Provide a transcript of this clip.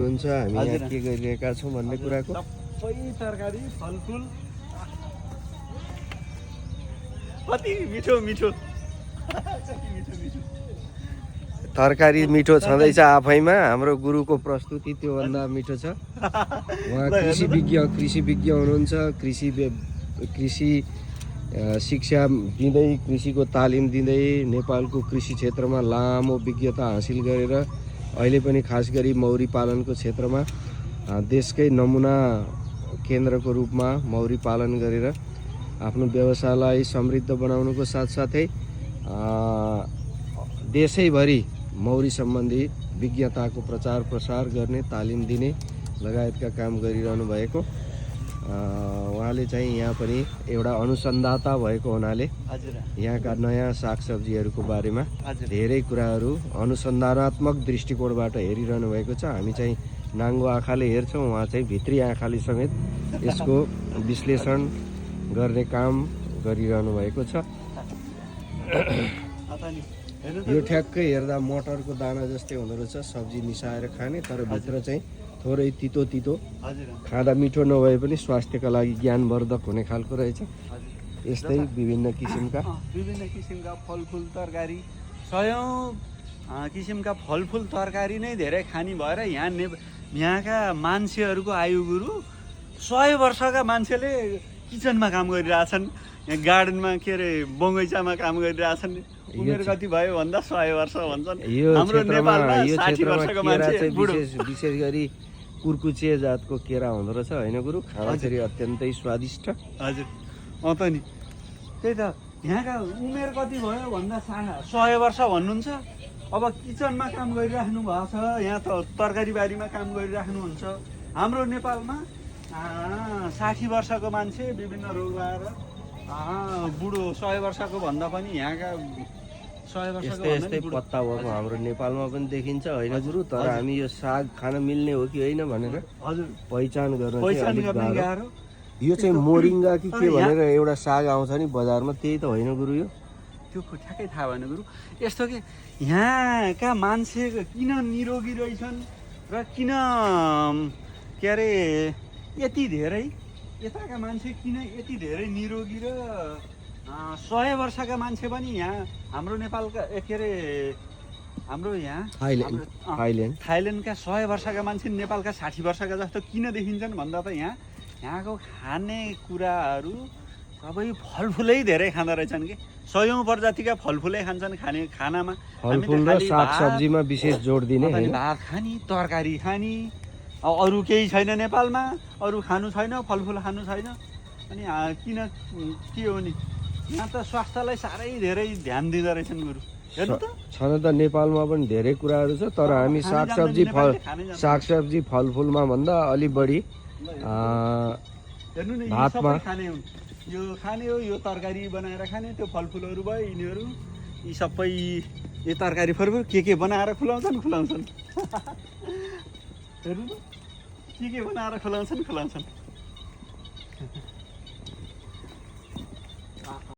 हुन्छ हामी यहाँ के गरिरहेका छौँ भन्ने कुराको सबै तरकारी फलफुल कति मिठो मिठो तरकारी मिठो छँदैछ आफैमा। हाम्रो गुरुको प्रस्तुति त्योभन्दा मिठो छ। उहाँ कृषि विज्ञ हुनुहुन्छ। कृषि शिक्षा दिँदै, कृषिको तालिम दिँदै नेपालको कृषि क्षेत्रमा लामो विज्ञता हासिल गरेर अहिले पनि खास गरी मौरी पालनको क्षेत्रमा देशकै नमुना केन्द्रको रूपमा मौरी पालन गरेर आफ्नो व्यवसायलाई समृद्ध बनाउनुको साथसाथै देशैभरि मौरी सम्बन्धी विज्ञताको प्रचार प्रसार गर्ने, तालिम दिने लगायतका काम गरिरहनु भएको उहाँले चाहिँ यहाँ पनि एउटा अनुसन्धाता भएको हुनाले यहाँका नयाँ सागसब्जीहरूको बारेमा धेरै कुराहरू अनुसन्धानात्मक दृष्टिकोणबाट हेरिरहनु भएको छ। हामी चाहिँ नाङ्गो आँखाले हेर्छौँ, उहाँ चाहिँ भित्री आँखाले समेत यसको विश्लेषण गर्ने काम गरिरहनु भएको छ। यो ठ्याक्कै हेर्दा मटरको दाना जस्तै हुँदो रहेछ, सब्जी मिसाएर खाने, तर भित्र चाहिँ थोरै तितो तितो, खाँदा मिठो नभए पनि स्वास्थ्यका लागि ज्ञानवर्धक हुने खालको रहेछ। यस्तै विभिन्न किसिमका फलफुल तरकारी, सयौँ किसिमका फलफुल तरकारी नै धेरै खानी भएर यहाँका मान्छेहरूको आयु गुरु 100 वर्षका मान्छेले किचनमा काम गरिरहेछन्, यहाँ गार्डनमा के अरे बगैँचामा काम गरिरहेछन्। उमेर कति भयो भन्दा 100 वर्ष भन्छन्। हाम्रो नेपालमा 60 वर्षको मान्छे विशेष गरी कुर्कुचे जातको केरा हुँदो रहेछ होइन गुरु, खाँदाखेरि अत्यन्तै स्वादिष्ट। हजुर त नि, त्यही त। यहाँका उमेर कति भयो भन्दा 100 वर्ष भन्नुहुन्छ। अब किचनमा काम गरिराख्नु भएको छ, यहाँ त तरकारी बारीमा काम गरिराख्नुहुन्छ। हाम्रो नेपालमा 60 वर्षको मान्छे विभिन्न रोग आएर बुढो 100 वर्षको भन्दा पनि यहाँका 100 वर्षको यस्तै पत्ता भएको हाम्रो नेपालमा पनि देखिन्छ होइन गुरु। तर हामी यो साग खान मिल्ने हो कि होइन भनेर पहिचान गर्न गाह्रो। यो चाहिँ मोरिङ्गा कि के भनेर एउटा साग आउँछ नि बजारमा, त्यही त होइन गुरु? यो त्यो ठ्याक्कै थाहा भएन गुरु। यस्तो कि यहाँका मान्छे किन निरोगी रहेछन् र किन के अरे यति धेरै, यताका मान्छे किन यति धेरै निरोगी र 100 वर्षका मान्छे पनि यहाँ हाम्रो नेपालका के अरे हाम्रो यहाँ थाइल्यान्डका 100 वर्षका मान्छे नेपालका 60 वर्षका जस्तो किन देखिन्छन् भन्दा त यहाँको खाने कुराहरू सबै फलफुलै धेरै खाँदो रहेछन् कि। 100औं प्रजातिका फलफुलै खान्छन् खानामा। फलफुल र सागसब्जीमा विशेष जोड दिने, भात खानी, तरकारी खानी, अरू केही छैन नेपालमा, अरू खानु छैन, फलफुल खानु छैन। अनि किन के हो नि, यहाँ त स्वास्थ्यलाई साह्रै धेरै ध्यान दिँदो रहेछन् गुरु। हेर्नु त, छन त नेपालमा पनि धेरै कुराहरू छ, तर हामी सागसब्जी फलफुलमा भन्दा अलि बढी हेर्नु नि, भातमा खाने हुन्। यो खाने हो, यो तरकारी बनाएर खाने, त्यो फलफुलहरू भयो यिनीहरू, यी सबै यो तरकारी फलफुल के बनाएर खुलाउँछन्। हेर्नु त, के बनाएर खुलाउँछन्।